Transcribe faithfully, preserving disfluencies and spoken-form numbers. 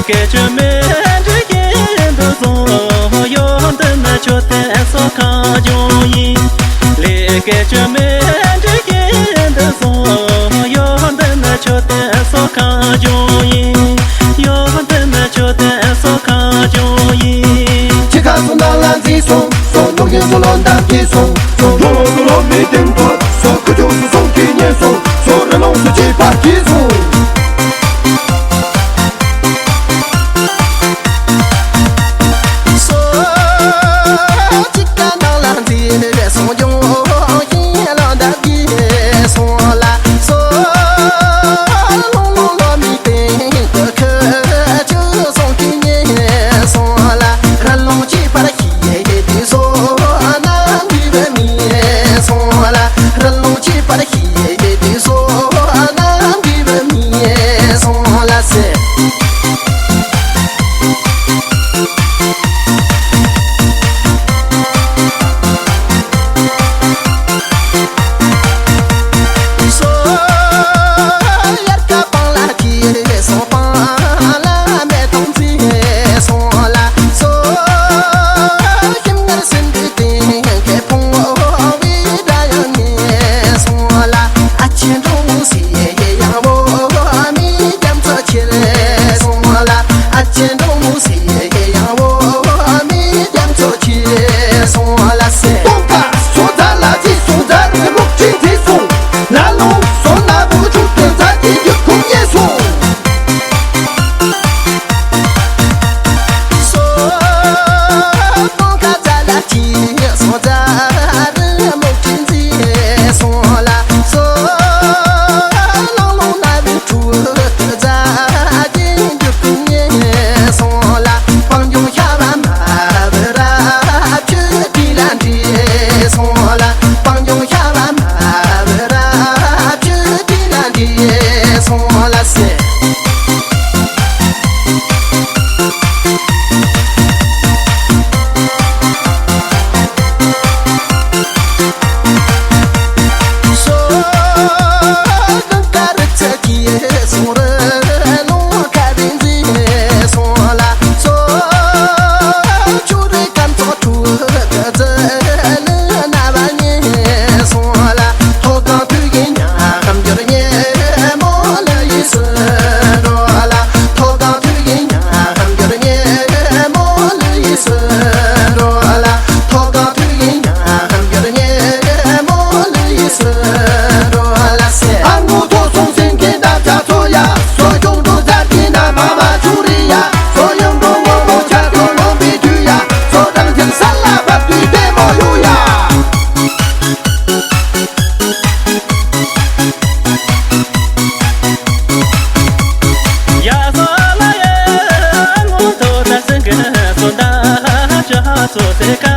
སྐད་ཅིག་མེད་འདྲི་གིན་དུ་སོང་། ཡོད་འདི་ན་ཆོས་དད་སོགས་གང་བྱུང་ཡིན། ལས་སྐད་ཅིག་མེད་འདྲི་གིན་དུ་སོང་། ཡོད་འདི་ན་ཆོས་དད་སོགས་གང་བྱུང་ཡིན། ཡོད་འདི་ན་ཆོས་དད་སོགས་གང་བྱུང་ཡིན། ཁྱི་ཁ་སོ་ནང་ལ་འཛིན་སོང་། སོ་ནོར་གྱི་སོ་ལོ་འདབ་ཀྱི་སོང་། སོ་ལོ་ལོ་སོ་ལོ་མི་བདེན་པ། སོ་ཁུ་ཆུ་སོ་སོང་གི་ཉེན་སོང་། སོ་ར་ལོང་སུ་ཅི་པ་གི་སོང་། སོ་ཅི་ཀ་ནང་ལ་འཛིན་སོང་། ཡོང་ཡིན་ལ་འདབ་ཀྱི་སོང་ལ། སོ་ལོང་ལོང་ལོ་མི་བདེན་པ། ཁུ་ཆུ་སོང་གི་ཉེན་སོང་ལ། ར་ལོང་ཅི་པ་ར་ཧི་ཡེ་ཡེ་དེ་སོ་ན་འདི་བ་མི་སོང་ལ། ར་ལོང་ཅི་པ་ར་ཧི་ཡེ་ཡེ་དེ་སོ་ན་འདི་བ་མི་སོང་ལ་སེ། སོ་ཡར་ཀ་པང་ལ་ཀི་སོང་། པང་ལ་མེ་ཏོང་ཙི་སོང་ལ། སོ་ཁྱིམ་ངར་སེམས་འདི་སྟེང་གི་ཕུང་བོ་བི་ད་ཡང་ནི་སོང་ལ། ཨ་ཆེན་འགྲོ་སི་ཡང་བོ་མི་རྒྱ་མཚོ་ཆེ་སོང་ལ། ཨ་ཆེན་འགྲོ་སི་ཡང་བོ་མི་རྒྱ་མཚོ་ཆེ་སོང་ལ་སེ། སྟོང་ཀ་སོ་ཛ་ལ་ཅི་སོང་ཛ་རི་མུག་ཅིང་ཅི་སོང་། ལ་ལོང་སོ་ན་བུ་ཆུ་ཏེ་ཛ་ཅི་ཡུ་ཁུང་ཉེ་སོང་། སོ་སྟོང་ཀ་ཛ་ལ་ཅི་སོང་ཛ་རི་མུག་ཅིང་ཅི་སོང་ལ། སོ་ལོང་ལོང་ན་བུ་ཆུ་ཏེ་ཛ་ཅི་ཡུ་ཁུང་ཉེ་སོང་ལ། སྤང་ལྗོངས་ཤ་བ་མ་བུ་ར་ཆུ་ཏི་ལ་འདྲི་སོང་ལ། སྤང་ལྗོངས་ཤ་བ་མ་བུ་ར་ཆུ་ཏི་ལ་འདྲི་སོང་ལ་སེ། སོ་ཀ་རི་ཚ་ཀི་སོང་རི་ལོང་ཁ་བི་འཛི་སོང་ལ། སོ་ཆུ་རི་ཀམ་ཚོ་ཆུ་ཀ་ཛི་ལི་ན་བ་ཉེ་སོང་ལ། ཐོ་གང་དུ་ཡིན་ཉ་ཧམ་འགྱུར་ཉེ་མོ་ལ་ཡི་སི་འགྲོ་ལ། ཐོ་གང་དུ་ཡིན་ཉ་ཧམ་འགྱུར་ཉེ་མོ་ལ་ཡི་སི་འགྲོ་ལ། ཐོ་གང་དུ་ཡིན་ཉ་ཧམ་འགྱུར་ཉེ་མོ་ལ་ཡི་སི་འགྲོ་ལ་སེ། ཨ་ངུ་ཐོ་སོང་སེང་གེ་འདབ་ཆགས་ཚོ་ཡ། སོ་ཅོང་འགྲོ་ཛར་གི་ན་མ་མ་ཆུ་རི་ཡ། སོ་ཡོང་འགྲོ་ངོ་མོ་ཆ་ཚོ་ངོ་མི་དུ་ཡ། སོ་རང་ཁྱེར་ས་ལ་བབ་དུས་ལྟད་མོ་ཡུ་ཡ། ཡ་སོ་ལ་ཡ་ངོ་ཐོ་ད་སེང་གེ་སོ་ད་ཆ་ཚོ་སེ་ཀ་